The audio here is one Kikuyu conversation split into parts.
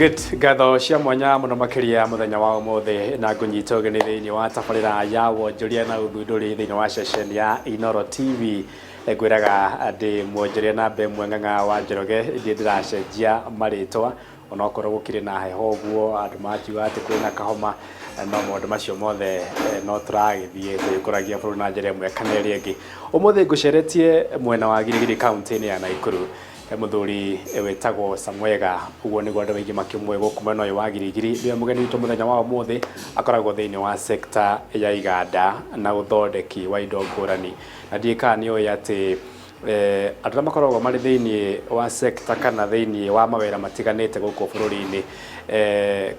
Good. Ngatho cia mwanya mũno makĩria mũthenya wa ũmũthĩ na ngũnyita ũgeni thĩinĩ wa tabarĩra ya wonjoria na ũthundũri thĩinĩ wa ceceni ya Inoro TV. Ngwĩraga ndĩ mwonjoria namba ĩmwe Ng'ang'a wa Njoroge, ndiĩ ndĩracenjia marĩtwa onokorwo gũkĩrĩ na heho ũguo andũ makiuga atĩ kwĩna kahoma, no maũndũ macio mothe no tũragĩthiĩ tũgĩkũragia bũrũri na njĩra ĩmwe kana ĩrĩa ĩngĩ. Ũmũthĩ ngũceretie mwena wa Girigiri kaũntĩ-inĩ ya Naikuru. He mũthuri wĩtagwo Samwega, ũguo nĩguo andũ aingĩ makĩmũĩ gũkũ mwena ũyũ wa Girigiri. Nĩwe mũgeni witũ mũthenya wa ũmũthĩ, akoragwo thĩinĩ wa sector ya iganda na ũthondeki wa indo ngũrani. Na ndiũĩ kana nĩ ũĩ atĩ andũ arĩa makoragwo marĩ thĩinĩ wa sector kana thĩinĩ wa mawĩra matiganĩte gũkũ bũrũri-inĩ,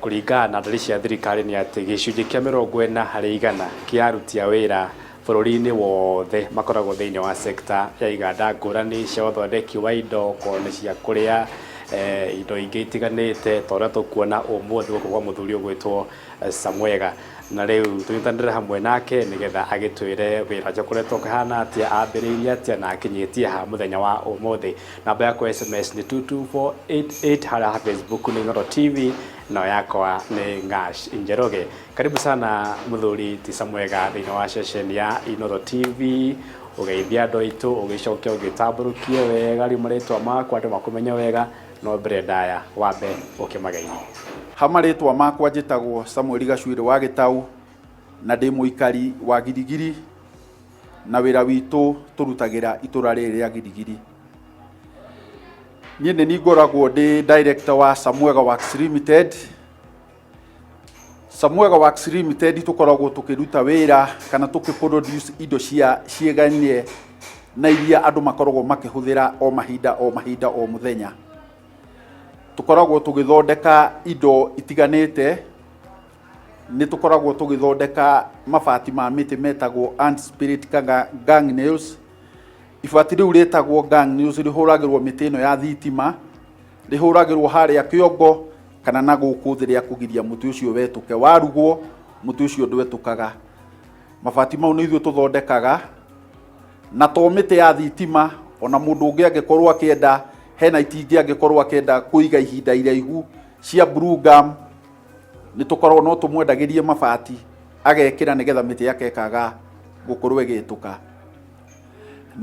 kũringana na ndari cia thirikari nĩ atĩ gĩcunjĩ kĩa 40% kĩa aruti a wĩra bũrũri-inĩ wothe makoragwo thĩinĩ wa sector ya iganda ngũrani cia ũthondeki wa indo, okorwo nĩ cia kũrĩa, indo ingĩ itiganĩte ta ũrĩa tũkuona ũmũthĩ gũkũ kwa mũthuri ũgwĩtwo Samwega. Na rĩu tũnyitanĩre hamwe nake nĩgetha agĩtwĩre wĩra wake ũkoretwo ũkĩhana atĩa, ambĩrĩirie atĩa na akinyĩtie ha mũthenya wa ũmũthĩ. Namba yakwa ya SMS nĩ 22488, harĩa ha Facebook nĩ Inooro TV, nayo yakwa nĩ Ng'ash Njoroge. Karibu sana mũthuri ti Samwega thĩinĩ wa ceceni ya Inooro TV, ũgeithie andũ aitũ, ũgĩcoke ũgĩtambũrũkie wega rĩu marĩtwa maku andũ makũmenye wega, no mbere ndaya wambe ũkĩmageithie. Ha marĩtwa makwa njĩtagwo Samuel Gacuĩrĩ wa Gĩtaũ na ndĩ mũikari wa Girigiri na wĩra witũ tũrutagĩra itũra rĩrĩ rĩa Girigiri. Niĩ nĩ niĩ ngoragwo ndĩ director wa Samwega Works Limited. Samwega Works Limited tũkoragwo tũkĩruta wĩra kana tũkĩ produce indo cia ciĩgainie na iria andũ makoragwo makĩhũthĩra o mahinda o mahinda o mũthenya. Tũkoragwo tũgĩthondeka indo itiganĩte, nĩ tũkoragwo tũgĩthondeka mabati ma mĩtĩ metagwo ant spirit kana gang nails. Ibati rĩu rĩtagwo gang nails rĩhũragĩrwo mĩtĩ ĩno ya thitima, rĩhũragĩrwo harĩa kĩongo kana na gũkũ thĩ rĩa kũgiria mũtĩ ũcio wetũke. Warugwo mũtĩ ũcio ndwetũkaga. Mabati mau nĩ ithuĩ tũthondekaga, na to mĩtĩ ya thitima, ona mũndũ ũngĩ angĩkorwo akĩenda, hena itingĩ angĩkorwo akĩenda kũiga ihinda iraihu cia blue gum, nĩ tũkoragwo no tũmwendagĩrie mabati agekĩra nĩgetha mĩtĩ yake ĩkaga gũkorwo ĩgĩtũka.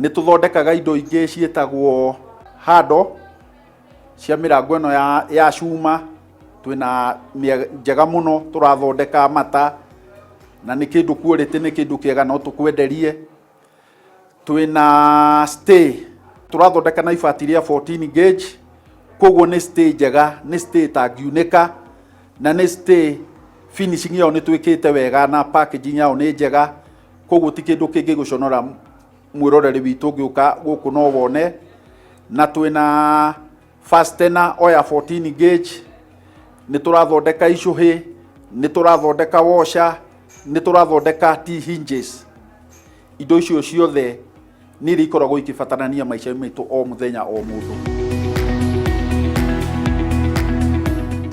Nĩ tũthondekaga indo ingĩ ciĩtagwo hando cia mĩrango ĩno ya cuma, twĩna njega mũno tũrathondeka mata, na nĩ kĩndũ quality, nĩ kĩndũ kĩega no tũkwenderie. Twĩna stay tũrathondeka na ibati rĩa 14 gauge, koguo nĩ stay njega, nĩ stay ĩtangiunĩka, na nĩ stay finishing yao nĩ twĩkĩte wega na packaging yao nĩ njega, koguo ti kĩndũ kĩngĩgũconora mwĩroreri witũ ũngĩũka gũkũ no wone. Na twĩna fastener o ya 14 gauge, nĩ tũrathondeka icũhĩ, nĩ tũrathondeka washer, nĩ tũrathondeka T hinges. Indo icio ciothe nĩ iria ikoragwo ikĩbatarania maica maitũ o mũthenya o mũndũ.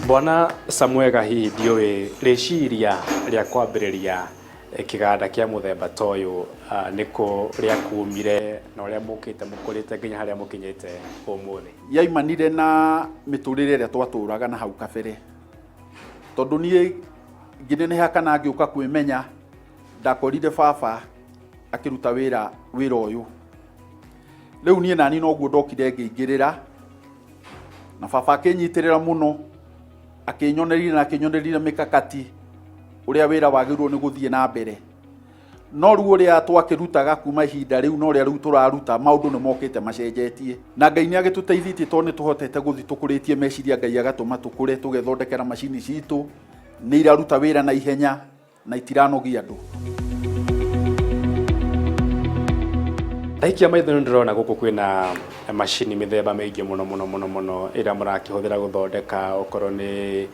Bwana Samwega, hihi ndiũĩ rĩciria rĩa kwambĩrĩria kĩganda kĩa mũthemba ta ũyũ nĩkũ rĩakumire na ũrĩa mũkĩte mũkũrĩte nginya harĩa mũkinyĩte ũmũthĩ? Yaimanire na mĩtũrĩre ĩrĩa twatũraga na hau kabere, tondũ niĩ ngĩneneha kana ngĩũka kwĩmenya ndakorire baba akĩruta wĩra ũyũ. Rĩu niĩ nani noguo ndokire ngĩingĩrĩra, na baba akĩnyitĩrĩra mũno, akĩnyoneria na akĩnyoneria mĩkakati ũrĩa wĩra wagĩrĩirwo nĩ gũthiĩ na mbere. No rĩu ũrĩa twakĩrutaga kuma ihinda rĩu na ũrĩa rĩu tũraruta, maũndũ nĩ mokĩte macenjetie. Na Ngai nĩ agĩtũteithĩtie tondũ nĩ tũhotete gũthiĩ tũkũrĩtie meciria, Ngai agatũma tũkũre, tũgethondekera macini citũ, nĩ iraruta wĩra na ihenya na itiranogia andũ. Ndaikia maitho nĩ ndĩrona gũkũ kwĩna macini mĩthemba mĩingĩ mũno mũno mũno mũno ĩrĩa mũrakĩhũthĩra gũthondeka okorwo nĩ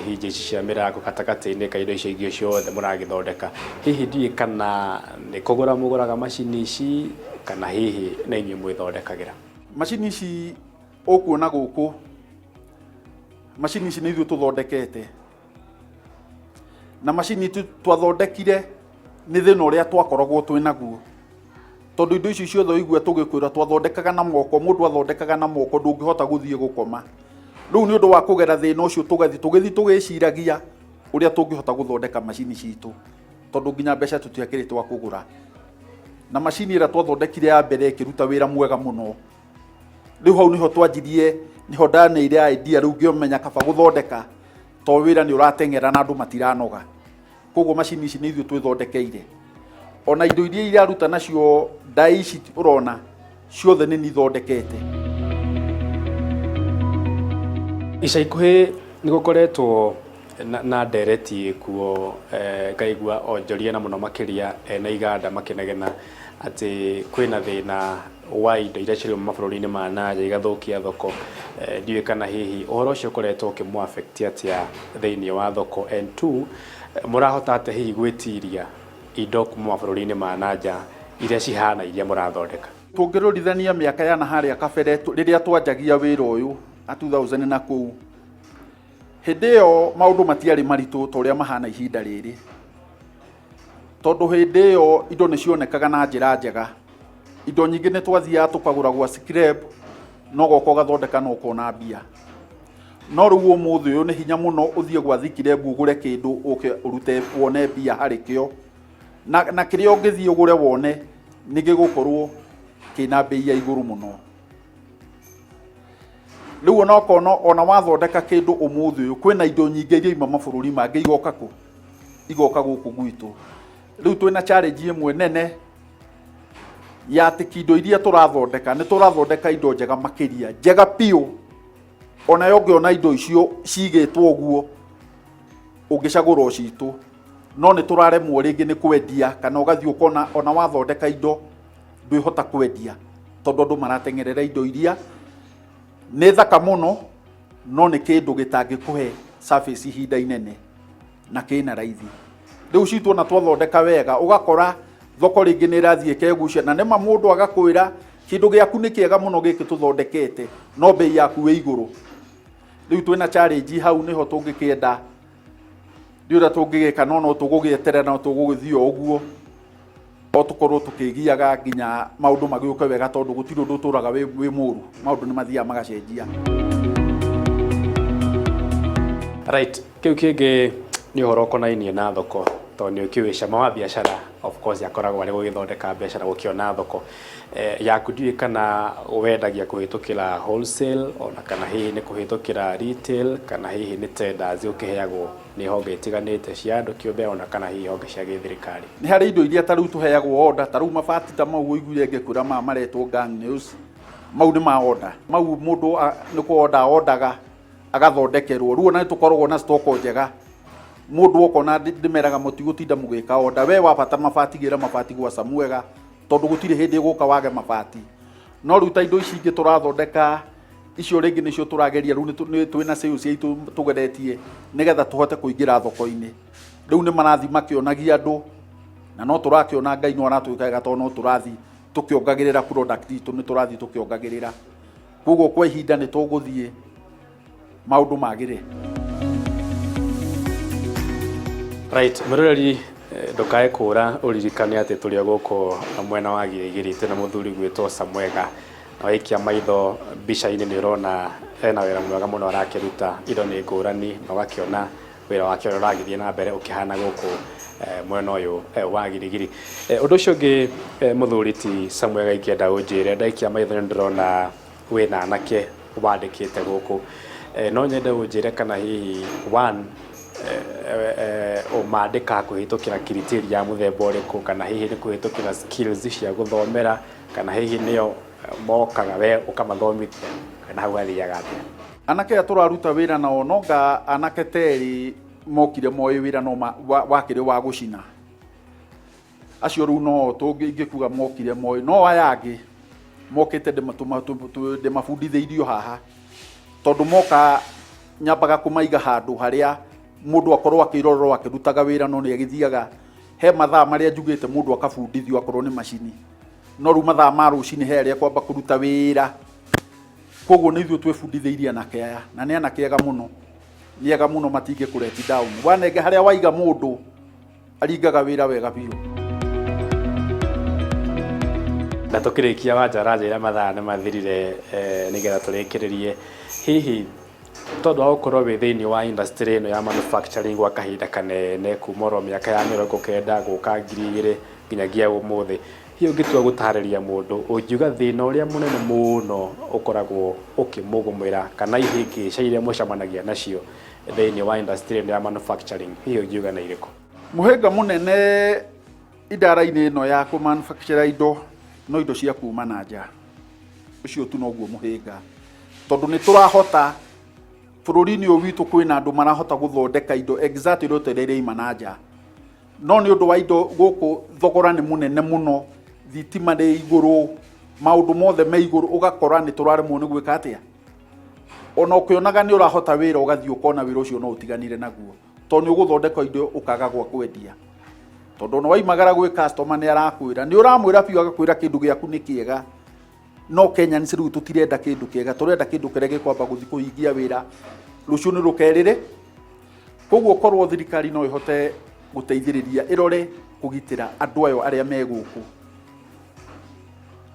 hinge ici cia mĩrango gatagatĩ-inĩ ka indo icio ingĩ ciothe mũragĩthondeka. Hihi ndiũĩ kana nĩ kũgũra mũgũraga macini ici kana hihi nĩ inyuĩ mwĩthondekagĩra? Macini ici ũkuona gũkũ, macini ici nĩ ithuĩ tũthondekete, na macini twathondekire nĩ thĩna ũrĩa twakoragwo twĩ naguo, tondũ indo ici ciothe ũigua tũgĩkwĩra twathondekaga na moko, mũndũ athondekaga na moko, ndũngĩhota gũthiĩ gũkoma. Rĩu nĩ ũndũ wa kũgera thĩna ũcio tũgathiĩ tũgĩthiĩ tũgĩciragia ũrĩa tũngĩhota gũthondeka macini citũ, tondũ nginya mbeca tũtiakĩrĩ twa kũgũra. Na macini ĩrĩa twathondekire ya mbere ĩkĩruta wĩra mwega mũno. Rĩu hau nĩho twanjirie, nĩho ndaneire idea rĩu ngĩmenya kaba gũthondeka tondũ wĩra nĩ ũrateng'era na andũ matiranoga. Koguo macini ici nĩ ithuĩ twĩthondekeire. Ona indo iria iraruta nacio ndaĩ ici ũrona ciothe nĩ niĩ thondekete. Ica ikuhĩ nĩ gũkoretwo na, na ndereti kuo ngaigua onjoria na mũno makĩria ene iganda makĩnegena atĩ kwĩna thĩna wa indo iria cirauma mabũrũri-inĩ ma na nja igathũkia thoko. Ndiũĩ kana hihi ũhoro ũcio ũkoretwo ũkĩmũ affect atĩa thĩinĩ wa thoko, and two, mũrahota atĩa hihi gwĩtiria indo kuma mabũrũri-inĩ ma na nja iria cihana iria mũrathondeka? Tũngĩrorithania mĩaka ya na harĩa kabere rĩrĩa twanjagia wĩra ũyũ a 2000 na kũu, hĩndĩ ĩyo maũndũ matiarĩ maritũ ta ũrĩa mahana ihinda rĩrĩ, tondũ hĩndĩ ĩyo indo nĩ cionekaga na njĩra njega. Indo nyingĩ nĩ twathiaga tũkagũra gwa scrap, no goka ũgathondeka na ũkona mbia. No rĩu ũmũthĩ ũyũ nĩ hinya mũno ũthiĩ gwa thikirembu ũgũre kĩndũ ũke ũrute wone mbia harĩ kĩo, na kĩrĩa ũngĩthiĩ ũgũre wone nĩ gĩgũkorwo kĩna mbei ya igũrũ mũno. Rĩu ona ũkona ona wathondeka kĩndũ ũmũthĩ ũyũ, kwĩna indo nyingĩ iria ima mabũrũri mangĩ igoka kũ? Igoka gũkũ gwitũ. Rĩu twĩna challenge ĩmwe nene ya atĩ indo iria tũrathondeka, nĩ tũrathondeka indo njega makĩria, njega biũ. Onayo ũngĩona indo icio cigĩtwo ũguo, ũngĩcagũra o citũ. No nĩ tũraremwo rĩngĩ nĩ kwendia, kana ũgathiĩ ũkona ona wathondeka indo ndwĩhota kwendia, tondũ andũ marateng'erera indo iria nĩ thaka mũno, no nĩ kĩndũ gĩtangĩkũhe service ihinda inene na kĩna raithi. Rĩu citũ ona twathondeka wega, ũgakora thoko rĩngĩ nĩ ĩrathiĩ ĩkegucia, na nĩma mũndũ agakwĩra kĩndũ gĩaku nĩ kĩega mũno gĩkĩ tũthondekete, no bei yaku ĩ igũrũ. Rĩu twĩna challenge hau, nĩho tũngĩkĩenda ndiũĩ ũrĩa tũngĩgĩka, no no tũgũgĩeterera, no tũgũgĩthiĩ o ũguo, o tũkorwo tũkĩgiaga nginya maũndũ magĩũke wega, tondũ gũtirĩ ũndũ ũtũraga wĩ mũru, maũndũ nĩ mathiaga magacenjia. Right, kĩu kĩngĩ nĩ ũhoro ũkonainie na thoko, tondũ nĩ ũkĩũĩ cama wa biacara of course akoragwo arĩ gũgĩthondeka mbeca na gũkĩona thoko. Yaku ndiũĩ kana wendagia kũhĩtũkĩra wholesale, ona kana hihi nĩ kũhĩtũkĩra retail, kana hihi nĩ tenders ũkĩheagwo nĩ honge itiganĩte cia andũ kĩũmbe, ona kana hihi honge cia gĩthirikari. Nĩ harĩ indo iria ta rĩu tũheagwo order, ta rĩu mabati ta mau ũiguire ngĩkwĩra maya maretwo gang nails, mau nĩ ma order. Mau mũndũ nĩ kũ order ordaga agathondekerwo. Rĩu ona nĩ tũkoragwo na stock njega, mũndũ okona ndĩmeraga mũtigũtinda mũgĩka order, we wabata mabati gĩra mabati gwa Samuega, tondũ gũtirĩ hĩndĩ ĩgũka wage mabati. No rĩu ta indo ici ingĩ tũrathondeka icio rĩngĩ nĩcio tũrageria rĩu, nĩ twĩna sales itũ tũgeretie nĩgetha tũhote kũingĩra thoko-inĩ. Rĩu nĩ marathiĩ makĩonagia andũ, na no tũrakĩona Ngai no aratwĩka wega, tondũ no tũrathiĩ tũkĩongagĩrĩra product itũ, nĩ tũrathiĩ tũkĩongagĩrĩra. Koguo kwa ihinda nĩ tũgũthiĩ maũndũ magĩre. Right, mwĩroreri, ndũkae kũra ũririkane atĩ tũrĩ o gũkũ mwena wa Gĩrĩgĩrĩ twĩna mũthuri gwĩtwo Samwega, na waikia maitho mbica-inĩ nĩ ũrona ena wĩra mwega mũno arakĩruta, indo nĩ ngũrani na ũgakĩona wĩra wake ũrĩa ũragĩthiĩ na mbere ũkĩhana gũkũ mwena ũyũ wa Girigiri. Ũndũ ũcio ũngĩ, mũthuri ti Samwega, ingĩenda ũnjĩre, ndaikia maitho nĩ ndĩrona wĩna anake wandĩkĩte gũkũ, no nyende ũnjĩre kana hihi one ũmandĩkaga kũhĩtũkĩra criteria ya mũthemba ũrĩkũ, kana hihi nĩ kũhĩtũkĩra skills cia gũthomera, kana hihi nĩo mokaga we ũkamathomithia, kana hau hathiaga atĩa? Anake aya tũraruta wĩra nao, no nga anake terĩ mokire moĩ wĩra no wakĩrĩ wa gũcina. Acio rĩu no ingĩkuga mokire moĩ, no aya angĩ mokĩte ndĩmabundithĩirio haha, tondũ moka nyambaga kũmaiga handũ harĩa mũndũ akorwo akĩrorwo akĩrutaga wĩra, no nĩ agĩthiaga he mathaa marĩa njugĩte mũndũ akabundithio akorwo nĩ macini, no rĩu mathaa ma rũcinĩ he arĩa kwamba kũruta wĩra. Koguo nĩ ithuĩ twĩbundithĩirie anake aya, na nĩ anake ega mũno, nĩ ega mũno, matingĩ let down. Wanenge harĩa waiga mũndũ aringaga wĩra wega biũ. Na tũkĩrĩkia, Wanja aranjĩra mathaa nĩ mathirire, nĩgetha tũrĩkĩrĩrie, hihi Tondũ wa gũkorwo wĩ thĩinĩ wa industry ĩno ya manufacturing gwa kahinda kanene kuma oro mĩaka ya 90 gũka 2000 nginyagia ũmũthĩ, hihi ũngĩtua gũtarĩria mũndũ, ũngiuga thĩna ũrĩa mũnene mũno ũkoragwo ũkĩmũgũmĩra kana ihĩngĩca iria mũcemanagia nacio thĩinĩ wa industry ĩno ya manufacturing, hihi ũngiuga nĩ irĩkũ? Mũhĩnga mũnene idara-inĩ ĩno ya kũ manufacture indo no indo cia kuma na nja. Ũcio tu noguo mũhĩnga, tondũ nĩ tũrahota bũrũri-inĩ ũyũ witũ kwĩna andũ marahota gũthondeka indo exactly ta iria iraima na nja, no nĩ ũndũ wa indo gũkũ thogora nĩ mũnene mũno, thitima nĩ igũrũ, maũndũ mothe me igũrũ, ũgakora nĩ tũraremwo nĩ gwĩka atĩa. Ona ũkĩonaga nĩ ũrahota wĩra, ũgathiĩ ũkona wĩra ũcio no ũtiganire naguo, tondũ nĩ ũgũthondeka indo ũkaga gwa kwendia, tondũ ona waimagara gwĩ customer nĩ arakwĩra, nĩ ũramwĩra biũ agakwĩra kĩndũ gĩaku nĩ kĩega, no Kenyans rĩu tũtirenda kĩndũ kĩega, tũrenda kĩndũ kĩrĩa gĩkwamba gũthiĩ kũhingia wĩra rũciũ nĩ rũkerĩre. Koguo korwo thirikari no ĩhote gũteithĩrĩria ĩrore kũgitĩra andũ ayo arĩa me gũkũ,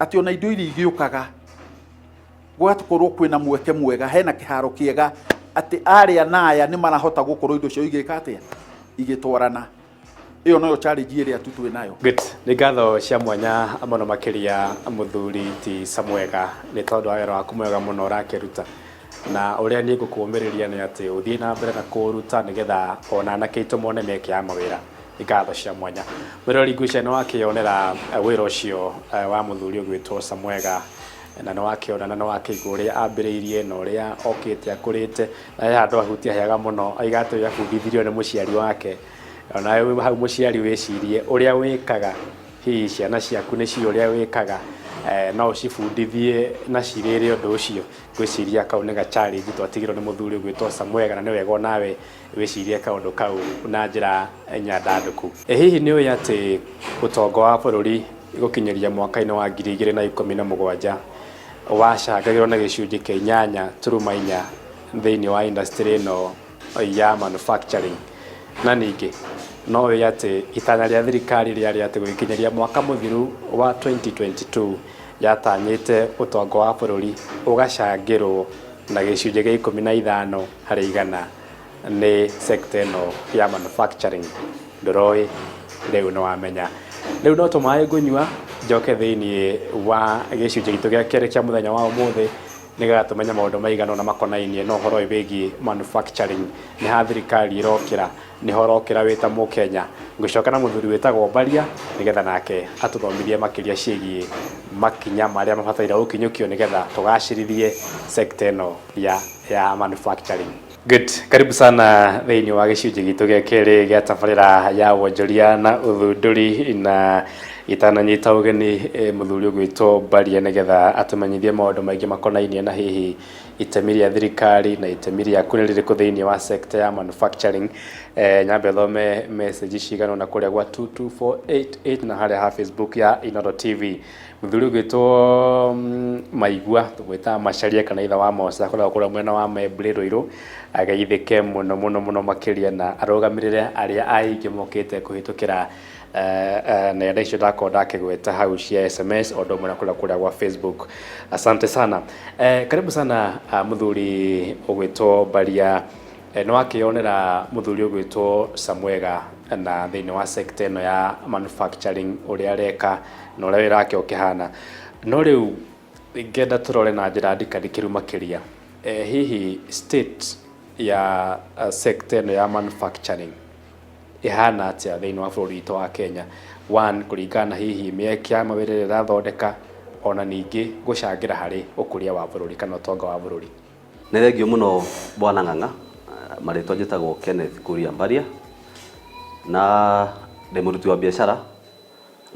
atĩ ona indo iria igĩũkaga gũgakorwo kwĩna mweke mwega, hena kĩharo kĩega, atĩ arĩa na aya nĩ marahota gũkorwo indo ciao igĩka atĩa, igĩtwarana. Ĩyo noyo challenge ĩrĩa tu twĩ nayo. Good. Nĩ ngatho cia mwanya mũno makĩria mũthuri ti Samwega nĩ tondũ wa wĩra waku mwega mũno ũrakĩruta, na ũrĩa niĩ ngũkũũmĩrĩria nĩ atĩ ũthiĩ na mbere na kũũruta nĩgetha ona anake aitũ mone mĩeke ya mawĩra. Nĩ ngatho cia mwanya. Mwĩroreri, ngwĩciria nĩ wakĩonera wĩra ũcio wa mũthuri ũgwĩtwo Samwega, na nĩ wakĩona na nĩ wakĩigua ũrĩa ambĩrĩirie na ũrĩa okĩte akũrĩte, na he handũ ahutia hega mũno aiga atĩ abundithirio nĩ mũciari wake. Onawe hau mũciari wĩcirie ũrĩa wĩkaga, hihi ciana ciaku nĩ ciũĩ ũrĩa wĩkaga, no ũcibundithie na cirĩre ũndũ ũcio. Ngwĩciria kau nĩ ga challenge twatigĩrwo nĩ mũthuri ũgwĩtwo Samwega, na nĩ wega onawe wĩcirie kaũndũ kau na njĩra nyandandũku. Ĩ hihi nĩ ũĩ atĩ ũtonga wa bũrũri gũkinyĩria mwaka-inĩ wa 2017 wacangagĩrwo na gĩcunjĩ kĩa 8.4 thĩinĩ wa industry ĩno ya manufacturing? Na ningĩ no ũĩ atĩ itanya rĩa thirikari rĩarĩ atĩ gũgĩkinyĩria mwaka mũthiru wa 2022 yatanyĩte ũtonga wa bũrũri ũgacangĩrwo na gĩcunjĩ gĩa 15% nĩ sector ĩno ya manufacturing? Ndũroĩ, rĩu nĩ wamenya. Rĩu no tũmaĩ ngũnyua njoke thĩinĩ wa gĩcunjĩ gitũ gĩa kerĩ kĩa mũthenya wa ũmũthĩ, nĩgetha tũmenye maũndũ maigana ũna makonainie na ũhoro ũyũ wĩgiĩ manufacturing. Nĩ ha thirikari ĩrokĩra, nĩho ũrokĩra wĩ ta mũkenya. Ngũcoka na mũthuri wĩtagwo Mbaria nĩgetha nake atũthomithie makĩria ciĩgiĩ makinya marĩa mabataire gũkinyũkio nĩgetha tũgacĩrithie sector ĩno ya manufacturing. Good. Karibu sana thĩinĩ wa gĩcunjĩ gitũ gĩa kerĩ gĩa tabarĩra ya wonjoria na ũthundũri, na itananyita ũgeni mũthuri ũgwĩtwo Mbaria nĩgetha atũmenyithie maũndũ maingĩ makonainie na hihi itemi rĩa thirikari na itemi rĩaku nĩ rĩrĩkũ thĩinĩ wa sector ya manufacturing. Nyambe thome message cigana ũna kũrĩa gwa 22488 na harĩa ha Facebook ya Inooro TV. Mũthuri ũgwĩtwo Maigua, tũmwĩtaga Macharia kana ithe wa Mosa, akoragwo kũrĩa mwena wa Membri Ruiru, ageithĩke mũno mũno mũno makĩria na arũgamĩrĩre arĩa aingĩ mokĩte kũhĩtũkĩra nenda icio ndakorwo ndakĩgweta hau cia SMS o ũndũ ũmwe na kũrĩa gwa Facebook. Asante sana. Karibu sana mũthuri ũgwĩtwo Mbaria. Nĩ wakĩonera mũthuri ũgwĩtwo Samwega na thĩinĩ wa sector ĩno ya manufacturing ũrĩa areka na ũrĩa wĩra wake ũkĩhana. No rĩu ngenda tũrore na njĩra ndikandikĩru makĩria, hihi state ya sector ĩno ya manufacturing ĩhana atĩa thĩinĩ wa bũrũri witũ wa Kenya? One, kũringana na hihi mĩeke ya mawĩra ĩrĩa ĩrathondeka, ona ningĩ gũcangĩra harĩ ũkũria wa bũrũri kana ũtonga wa bũrũri. Nĩ thengio mũno Bwana Ng'ang'a, marĩtwa njĩtagwo Kenneth Kuria Mbaria, na ndĩ mũruti wa biacara,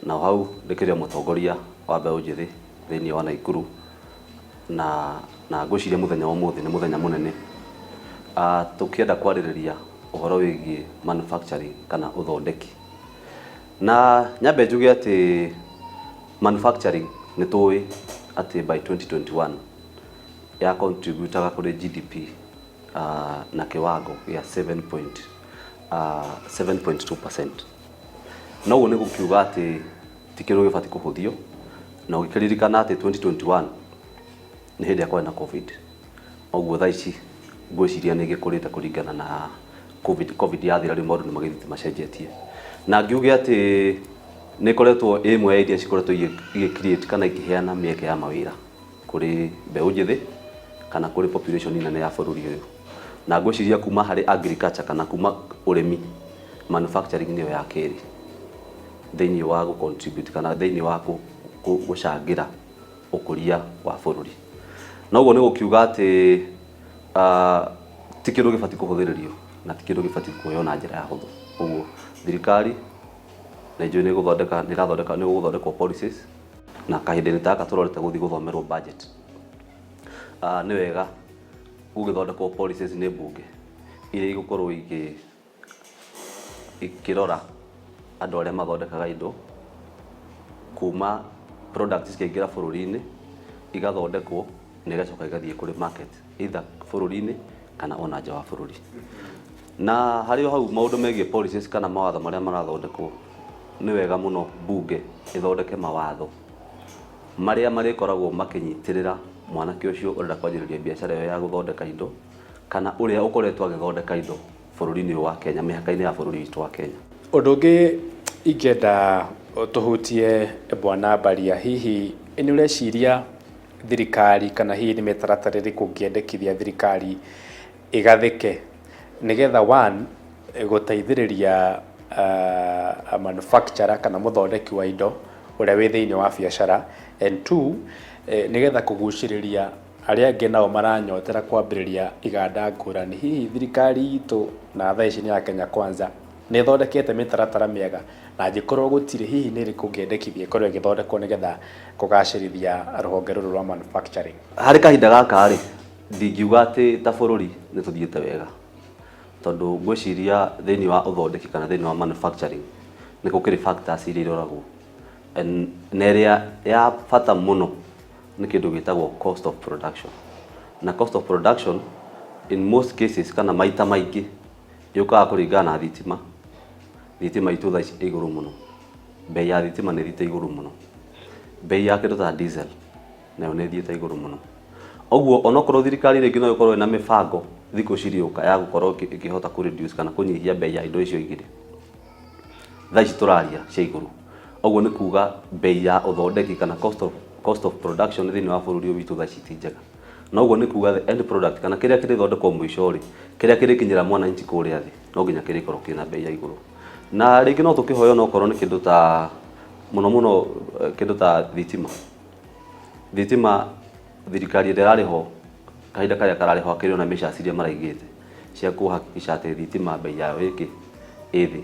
na o hau ndĩkĩrĩ o mũtongoria wa mbeũ njĩthĩ thĩinĩ wa Naikuru, na ngwĩciria mũthenya wa ũmũthĩ nĩ mũthenya mũnene. Tũkĩenda kwarĩrĩria ũhoro wĩgiĩ manufacturing kana ũthondeki. Na nyambe njuge atĩ manufacturing nĩ tũĩ atĩ by 2021 ya contributaga kũrĩ GDP na kĩwango gĩa 7.2%. Na ũguo nĩ gũkiuga atĩ ti kĩndũ gĩbatiĩ kũhũthio, na ũgĩkĩririkana atĩ 2021 nĩ hĩndĩ ĩrĩa kwarĩ na COVID. Ũguo thaa ici Ngwĩciria nĩ ĩgĩkũrĩte kũringana na COVID yathira, rĩu maũndũ nĩ magĩthiĩte macenjetie. Na ngiuge atĩ nĩ ĩkoretwo ĩ ĩmwe ya iria cikoretwo igĩ create kana ikĩheana mĩeke ya mawĩra kũrĩ mbeũ njĩthĩ kana kũrĩ population nene ya bũrũri ũyũ. Na ngwĩciria kuma harĩ agriculture kana kuma ũrĩmi, manufacturing nĩyo ya kerĩ thĩinĩ wa gũ contribute kana thĩinĩ wa gũcangĩra ũkũria wa bũrũri. Na ũguo nĩ gũkiuga atĩ ti kĩndũ gĩbatiĩ kũhũthĩrĩrio na ti kĩndũ gĩbatiĩ kuoywo na njĩra ya hũthũ. Ũguo thirikari nĩ njũĩ nĩ ĩgũthondeka, nĩ ĩrathondeka, nĩ gũgũthondekwo policies, na kahinda-inĩ ta gaka tũrorete gũthiĩ gũthomerwo budget, nĩ wega gũgĩthondekwo policies nĩ mbunge iria igũkorwo ikĩrora andũ arĩa mathondekaga indo kuma products cikaingĩra bũrũri-inĩ, igathondekwo na igacoka igathiĩ kũrĩ market, either bũrũri-inĩ kana ona nja wa bũrũri. Na harĩ o hau, maũndũ megiĩ policies kana mawatho marĩa marathondekwo, nĩ wega mũno mbunge ĩthondeke mawatho marĩa marĩkoragwo makĩnyitĩrĩra mwanake ũcio ũrenda kwanjĩrĩria biacara ĩyo ya gũthondeka indo kana ũrĩa ũkoretwo agĩthondeka indo bũrũri-inĩ ũyũ wa Kenya, mĩhaka-inĩ ya bũrũri witũ wa Kenya. Ũndũ ũngĩ ingĩenda tũhutie, Bwana Mbaria, hihi nĩ ũreciria thirikari kana hihi nĩ mĩtaratara ĩrĩkũ ũngĩendekithia thirikari ĩgathĩke nĩgetha one, gũteithĩrĩria manufacturer kana mũthondeki wa indo ũrĩa wĩ thĩinĩ wa biacara, and two, nĩgetha kũgucĩrĩria arĩa angĩ nao maranyotera kwambĩrĩria iganda ngũrani? Hihi thirikari itũ na thaa ici nĩ ya Kenya Kwanza nĩ ĩthondekete mĩtaratara mĩega? Na angĩkorwo gũtirĩ, hihi nĩ ĩrĩkũ ũngĩendekithia ĩkorwo ĩgĩthondekwo nĩgetha kũgacĩrithia rũhonge rũrũ rwa manufacturing? Harĩ kahinda gaka rĩ, ndingiuga atĩ ta bũrũri nĩ tũthiĩte wega, tondũ ngwĩciria thĩinĩ wa ũthondeki kana thĩinĩ wa manufacturing nĩ gũkĩrĩ factors iria iroragwo, na ĩrĩa ya bata mũno nĩ kĩndũ gĩtagwo cost of production. Na cost of production in most cases kana maita maingĩ yũkaga kũringana na thitima. Thitima itũ thaa ici ĩ igũrũ mũno, bei ya thitima nĩ ĩthiĩte igũrũ mũno, bei ya kĩndũ ta diesel nayo nĩ ĩthiĩte igũrũ mũno. Ũguo onokorwo thirikari rĩngĩ no ĩkorwo ĩna mĩbango thikũ cirĩũka ya gũkorwo ĩkĩhota kũ reduce kana kũnyihia bei ya indo icio igĩrĩ thaa ici tũraria cia igũrũ, ũguo nĩ kuga bei ya ũthondeki kana cost of production thĩinĩ wa bũrũri ũyũ witũ thaa ici ti njega. Na ũguo nĩ kuga the end product kana kĩrĩa kĩrĩthondekwo mũico rĩ, kĩrĩa kĩrĩkinyĩra mwananchi kũrĩa thĩ, no nginya kĩrĩkorwo kĩna bei ya igũrũ. Na rĩngĩ no tũkĩhoe onokorwo nĩ kĩndũ ta mũno mũno kĩndũ ta thitima. Thitima, thirikari ĩrĩa ĩrarĩ ho kahinda karĩa kararĩ ho akĩrĩ ona measures iria maraigĩte cia kũhakikisha atĩ thitima bei yayo ĩkĩ ĩ thĩ.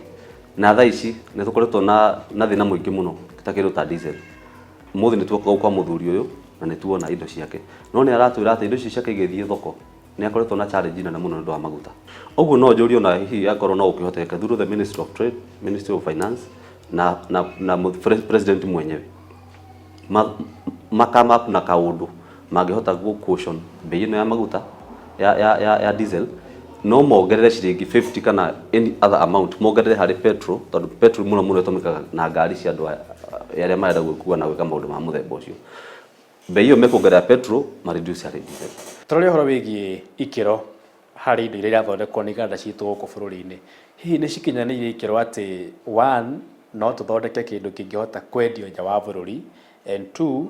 Na thaa ici nĩ tũkoretwo na thĩna mũingĩ mũno ta kĩndũ ta diesel. Ũmũthĩ nĩ tuoka kwa mũthuri ũyũ na nĩ tuona indo ciake, no nĩ aratwĩra atĩ indo icio ciake igĩthiĩ thoko nĩ akoretwo na challenge nene mũno nĩ ũndũ wa maguta. Ũguo no njũrie ona hihi akorwo no gũkĩhoteke through the Ministry of Trade, Ministry of Finance na president mwenyewe makama up na kaũndũ mangĩhota gũ caution bei ĩno ya maguta ya diesel. No mongerere ciringi 50 kana any other amount mongerere harĩ petrol, tondũ petrol mũno mũno ĩtũmĩkaga na ngari cia andũ arĩa marenda gwĩkua na gwĩka maũndũ ma mũthemba ũcio. Bei ĩyo mekuongerera petrol, ma reduce harĩ diesel. Tũrore ũhoro wĩgiĩ ikĩro harĩ indo iria irathondekwo nĩ iganda citũ gũkũ bũrũri-inĩ. Hihi nĩ cikinyanĩirie ikĩro atĩ one, no tũthondeke kĩndũ kĩngĩhota kwendio nja wa bũrũri, and two,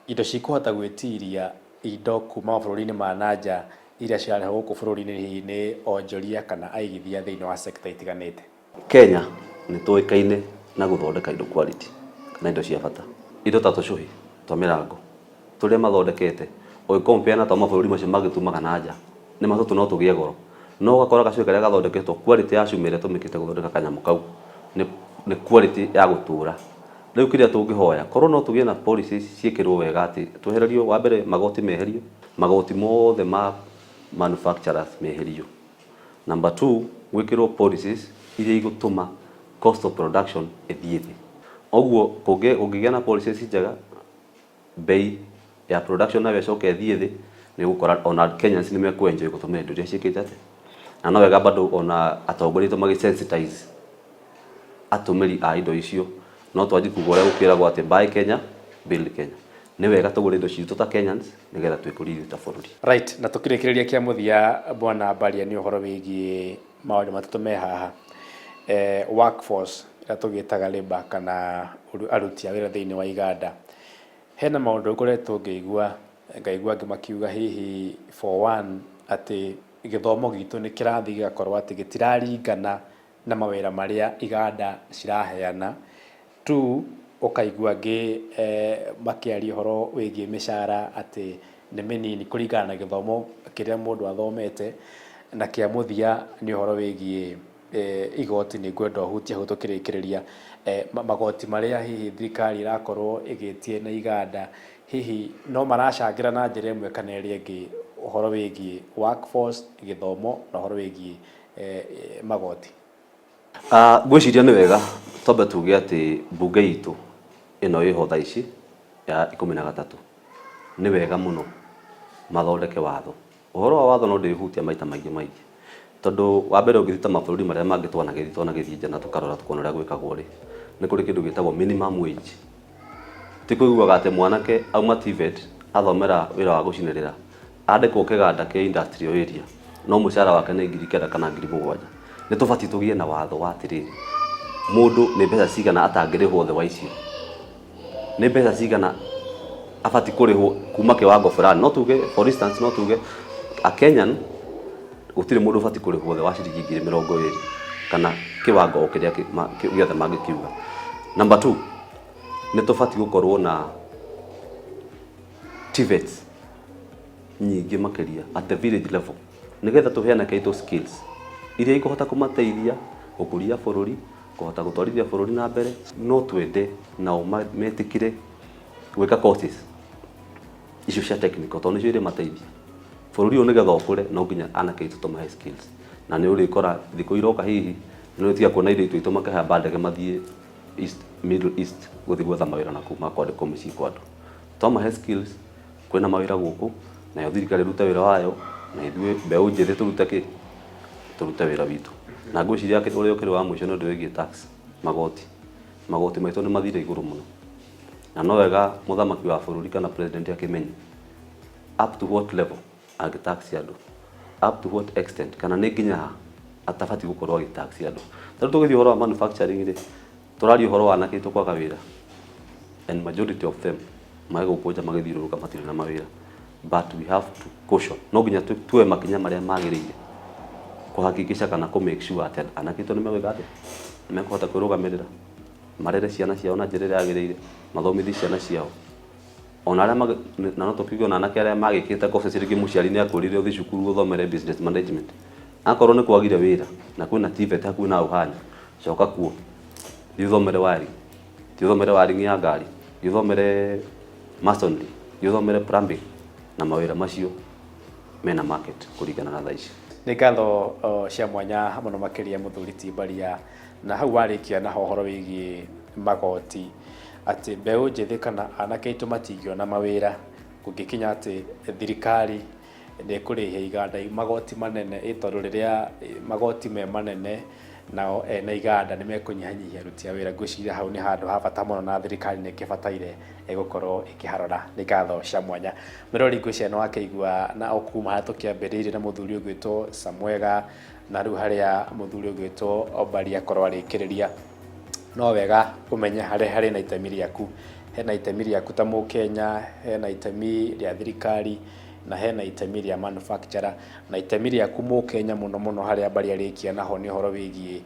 indo cikũhota gwĩtiria indo kuma mabũrũri-inĩ ma na nja iria cirarehwo gũkũ bũrũri-inĩ hihi nĩ onjoria kana aigithia thĩinĩ wa sector itiganĩte? Kenya nĩ tũĩkaine na gũthondeka indo quality kana indo cia bata. Indo ta tũcũhĩ twa mĩrango tũrĩa mathondekete, ũgĩ compare na twa mabũrũri macio mangĩ tumaga na nja, nĩ ma tũtũ no tũgĩe goro, no ũgakora gacũhĩ karĩa gathondeketwo, quality ya cuma ĩrĩa ĩtũmĩkĩte gũthondeka kanyamũ kau nĩ quality ya gũtũra. Rĩu kĩrĩa tũngĩhoya, korwo no tũgĩe na policies ciĩkĩrwo wega atĩ twehererio, wa mbere magoti meherio, magoti mothe ma manufacturers meherio. Number two, gwĩkĩrwo policies iria igũtũma cost of production ĩthiĩ thĩ. Ũguo kũngĩgĩa na policies njega, bei ya production nayo ĩcoke ĩthiĩ thĩ, nĩ ũgũkora ona Kenyans nĩ mekũ enjoy gũtũmĩra indo iria ciĩkĩte atĩ. Na no wega bado ona atongoria aitũ magĩ sensitize atũmĩri a indo icio. No twanjie kuga ũrĩa gũkĩragwo atĩ "Buy Kenya, build Kenya". Nĩ wega tũgũre indo citũ ta Kenyans nĩgetha twĩkũrie ithuĩ ta bũrũri. Right, na tũkĩrĩkĩrĩria kĩa mũthia Bwana Mbaria nĩ ũhoro wĩgiĩ maũndũ matatũ me haha. Workforce ĩrĩa tũgĩtaga labour kana aruti a wĩra thĩinĩ wa iganda. Hena maũndũ ngoretwo ngĩigua, ngaigua angĩ makiuga hihi for one atĩ gĩthomo gitũ nĩ kĩrathiĩ gĩgakorwo atĩ gĩtiraringana na mawĩra marĩa iganda ciraheana. Two, ũkaigua angĩ makĩaria ũhoro wĩgiĩ mĩcara atĩ nĩ mĩnini kũringana na gĩthomo kĩrĩa mũndũ athomete. Na kĩa mũthia nĩ ũhoro wĩgiĩ igoti, nĩ ngwenda ũhutie hau tũkĩrĩkĩrĩria. Magoti marĩa hihi thirikari ĩrakorwo ĩgĩtie na iganda, hihi no maracangĩra na njĩra ĩmwe kana ĩrĩa ĩngĩ ũhoro wĩgiĩ workforce, gĩthomo na ũhoro wĩgiĩ magoti? Ngwĩciria nĩ wega twambe tuge atĩ mbunge itũ ĩno ĩho thaa ici ya 13, nĩ wega mũno mathondeke watho. Ũhoro wa watho no ndĩhutia maita maingĩ maingĩ, tondũ wa mbere ũngĩthiĩ ta mabũrũri marĩa mangĩ twanagĩthiĩ twanagĩthiĩ nja na tũkarora tũkona ũrĩa gwĩkagwo rĩ, nĩ kũrĩ kĩndũ gĩtagwo minimum wage. Ti kũiguaga atĩ mwanake auma TVET athomera wĩra wa gũcinĩrĩra andĩkwo kĩganda kĩ industrial area no mũcara wake nĩ 9,000 kana 7,000. Nĩ tũbatiĩ tũgĩe na watho wa atĩrĩrĩ, mũndũ nĩ mbeca cigana atangĩrĩhwo thĩ wa icio, nĩ mbeca cigana abatiĩ kũrĩhwo kuma kĩwango fulani. No tuge for instance, no tuge a Kenyan gũtirĩ mũndũ ũbatiĩ kũrĩhwo thĩ wa ciringi 20,000 kana kĩwango o kĩrĩa gĩothe mangĩkiuga. Number two, nĩ tũbatiĩ gũkorwo na TVETs nyingĩ makĩria at the village level, nĩgetha tũhe anake aitũ skills iria ikũhota kũmateithia gũkũria bũrũri, kũhota gũtwarithia bũrũri na mbere. No twende nao metĩkĩre gwĩka courses icio cia technical, tondũ nĩcio irĩmateithia bũrũri ũyũ. Nĩgetha ũkũre, no nginya anake aitũ tũmahe skills, na nĩ ũrĩkora thikũ iroka hihi nĩ ũrĩtiga kuona airĩtu aitũ makĩhamba ndege mathiĩ East, Middle East gũthiĩ gwetha mawĩra na kũu makwandĩkwo mĩciĩ kwa andũ. Twamahe skills, kwĩna mawĩra gũkũ, nayo thirikari ĩrute wĩra wayo, na ithuĩ mbeũ njĩthĩ tũrute kĩ tũrute wĩra witũ. Na ngwĩciria ũrĩa ũkĩrĩ wa mũico nĩ ũndũ wĩgiĩ tax, magoti. Magoti maitũ nĩ mathire igũrũ mũno, na no wega mũthamaki wa bũrũri kana president akĩmenye up to what level angĩ tax andũ, up to what extent, kana nĩ nginya ha atabatiĩ gũkorwo agĩ tax andũ. Tarĩu tũgĩthiĩ ũhoro wa manufacturing rĩ, tũraria ũhoro wa anake aitũ kwaga wĩra, and majority of them marĩ gũkũ nja magĩthiũrũrũka matirĩ na mawĩra, but we have to caution, no nginya tuoe makinya marĩa magĩrĩire kũhakikisha kana kũ make sure atĩ anake aitũ nĩ megwĩka atĩa, nĩ mekũhota kwĩrũgamĩrĩra, marere ciana ciao na njĩra ĩrĩa yagĩrĩire, mathomithie ciana ciao. Ona arĩa na no tũkiuge ona anake arĩa magĩkĩte courses, rĩngĩ mũciari nĩ akwĩrire ũthiĩ cukuru ũthomere business management, akorwo nĩ kwagire wĩra na kwĩna TVET hakuhĩ na ũhanya, coka kuo, thiĩ ũthomere wiring, thiĩ ũthomere wiring ya ngari, thiĩ ũthomere masonry, thiĩ ũthomere plumbing, na mawĩra macio mena market kũringana na thaa ici. Nĩ ngatho cia mwanya mũno makĩria mũthuri ti Mbaria, na hau warĩkia naho ũhoro wĩgiĩ magoti, atĩ mbeũ njĩthĩ kana anake aitũ matingĩona mawĩra kũngĩkinya atĩ thirikari nĩ ĩkũrĩhia iganda magoti manene, ĩ tondũ rĩrĩa magoti me manene nao ene iganda nĩ mekũnyihanyihia aruti a wĩra. Ngwĩciria hau nĩ handũ ha bata mũno na thirikari nĩ ĩkĩbataire ĩgũkorwo ĩkĩharora. Nĩ ngatho cia mwanya mwĩrori, ngwĩciria nĩ wakĩigua na o kuma harĩa tũkĩambĩrĩirie na mũthuri ũgwĩtwo Samwega na rĩu harĩa mũthuri ũgwĩtwo Mbaria akorwo arĩkĩrĩria. No wega ũmenye harĩa harĩ na itemi rĩaku, hena itemi rĩaku ta mũkenya, hena itemi rĩa thirikari na hena itemi rĩa manufacturer, na itemi rĩaku mũkenya mũno mũno harĩa Mbaria arĩkia naho nĩ ũhoro wĩgiĩ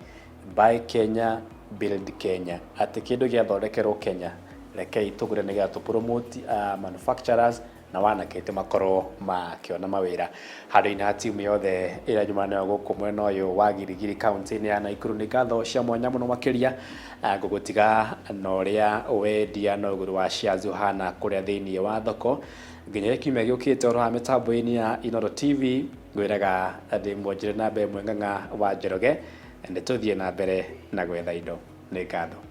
Buy Kenya, Build Kenya, atĩ kĩndũ gĩathondekerwo Kenya rekei tũgũre nĩgetha tũ promote manufacturers na wanake aitũ makorwo makĩona mawĩra. Handũ-inĩ ha timu yothe ĩrĩa nyuma nayo gũkũ mwena ũyũ wa Girigiri kaunti-inĩ ya Nakuru, nĩ ngatho cia mwanya mũno makĩria. Ngũgũtiga na ũrĩa wendia na ũgũri wa shares ũhana kũrĩa thĩinĩ wa thoko nginya kiumia gĩũkĩte. Ũhoro wa mĩtambo-inĩ ya Inooro TV, ngwĩraga ndĩ mwonjere na mbere Mweng'ang'a wa Njoroge, nĩ tũthiĩ na mbere na gwetha indo. Nĩ ngatho.